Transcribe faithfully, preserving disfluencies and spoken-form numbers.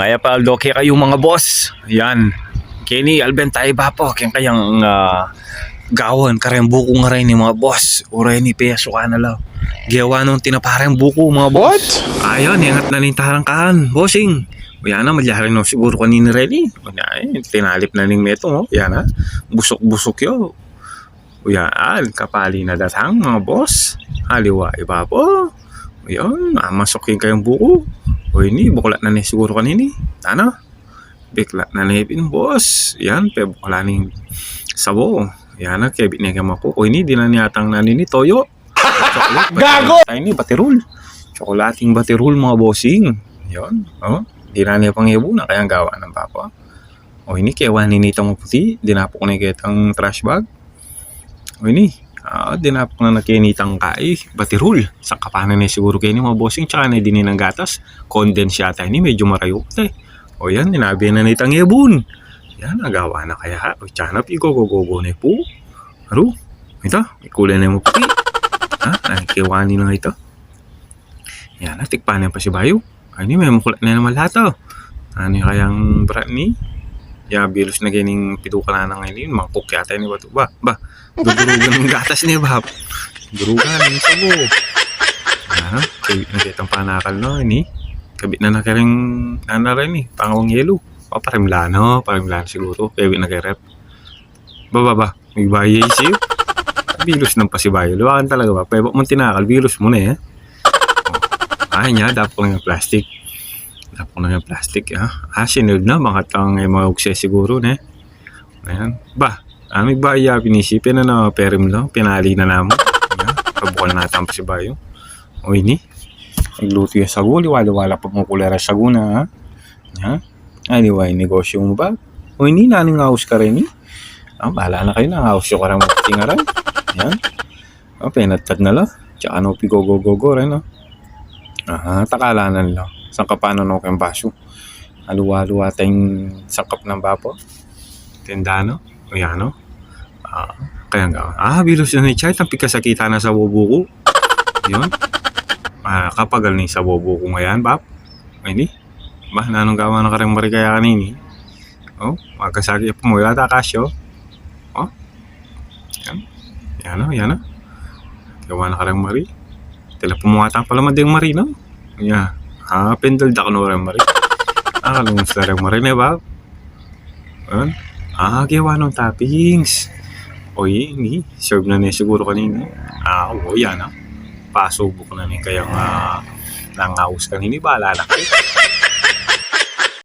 Mayap a aldo kekayu, mga boss. Yan. Keni, alben tayu, Bapa, keng kayang, ah, gawan kareng buku ngeni, mga boss. Uray ni, pasukan na la. Gewa nung tinapa reng buku, mga boss. What? Ayan, ingat na ning tarangkaan, bossing. O, yan na, malyari na siguru kanini reni. O, yan, eh, tinalip na ning metung, o. Yan na. Busuk-busuk ya. O, yan, kapali na datang, mga boss. Aliwa i Bapa. O, yan, amasuk ing kayang buku. O, ini, buklat na ne siguru kanini. Ana? Buklat na ne pin, boss. Yan, pebuklat ning sabo. Yan na, kebit ne keng maku. O, ini, dinan ne yatang nanini, toyo. Chocolate. Gago! Ay, ini, batirul. Tsokolating batirul, mga bossing. Yan, o. Dinan ne pang ebun, kayang gawa nang Bapa. O, ini, kewa ne nitang maputi. Dinapuk ne ketang trash bag. O, ini, ah, dinapuk na ne keni itang kai, batirul. Sangkapan na ne siguru keni, mga bossing, tsaka ne dinan nang gatas. Condensed yata ini, medyu marayu te. O, yan, dinabi na ne itang ebun. Yan, agawa na kaya. O, tsaka na, pigogogogo ne pu. Aru, ita, may kule ne maputi. Ha? Ay, kewa ne na ita. Yan, tikpan ne pasibayu. Ay, ini, may makulat ne naman la ta. Anu kayang brat ni? Ya, bilus na kening pidukalan na ngeni, mangkuk yata ini batu. Ba, ba, dudurugan ing gatas ne, Bap. Durugan ing sabo. Yan, kabit na ketang panakal, no, ini. Kabit na na kereng, nanu reni, pangawang yelo. O, parimla na, parimla na siguru. Kabit na ke ref. Ba, ba, ba. Migbayu ya, isip. Bilus nang pasibayu. Lawakan talaga, Bap. Pebak mung tinakal, bilus mu ne, eh. O. Ay, nya, dapuk na ing plastik. Dapuk na ing plastik, ha? Ah, sinunod na, bang katang, eh, maugse siguru, ne? Ayan. Ba, ah, migbayu ya pin, isip, pin na, perim na, pinali na namu. Ayan. Pabukal na tang pasibayu. O, ini. Naglutu ya sagu, liwa-liwa la pamukul reng sagu na, ha? Ayan. Aliwa ing negosyu mu, Bap. O, ini, nanu ing aus kareni? Ah, bahala na kayu, nanu ing aus yu kareng maputi ngeni. Yan. O, penatad na la. Tsaka no pigogogogo reni, no? Aha, takalanan la. Sangkapan na no keng basu. Aliwa-liwa teng sangkap nang Bapa. Tenda, no? O, yan, no? Ah, kaya nga. Ah, bilus na ni chay, tampik kasakitan na sabo buku. Yun. Ah, kapagal na ing sabo buku ngeni, Bap. Ini. Ba, nanung gawa na kareng mari kaya kanini? O, magkasakit pa mu yata, kasyo. O? Yan. Yan, o, yan, o. Gawa na kareng mari. Tila pa mu yata pala madeng mari, no? Ya. Ah, pendal da kanu reng mari. Ah, kalungus na reng mari, ne, Bap? Yan. Ah, gawa nang toppings. O, ini, serve na ne siguru kanini. Ah, o, yan, ah. Pasubuk na ne kayang, ah, nangaus kanini, bahala na kayu.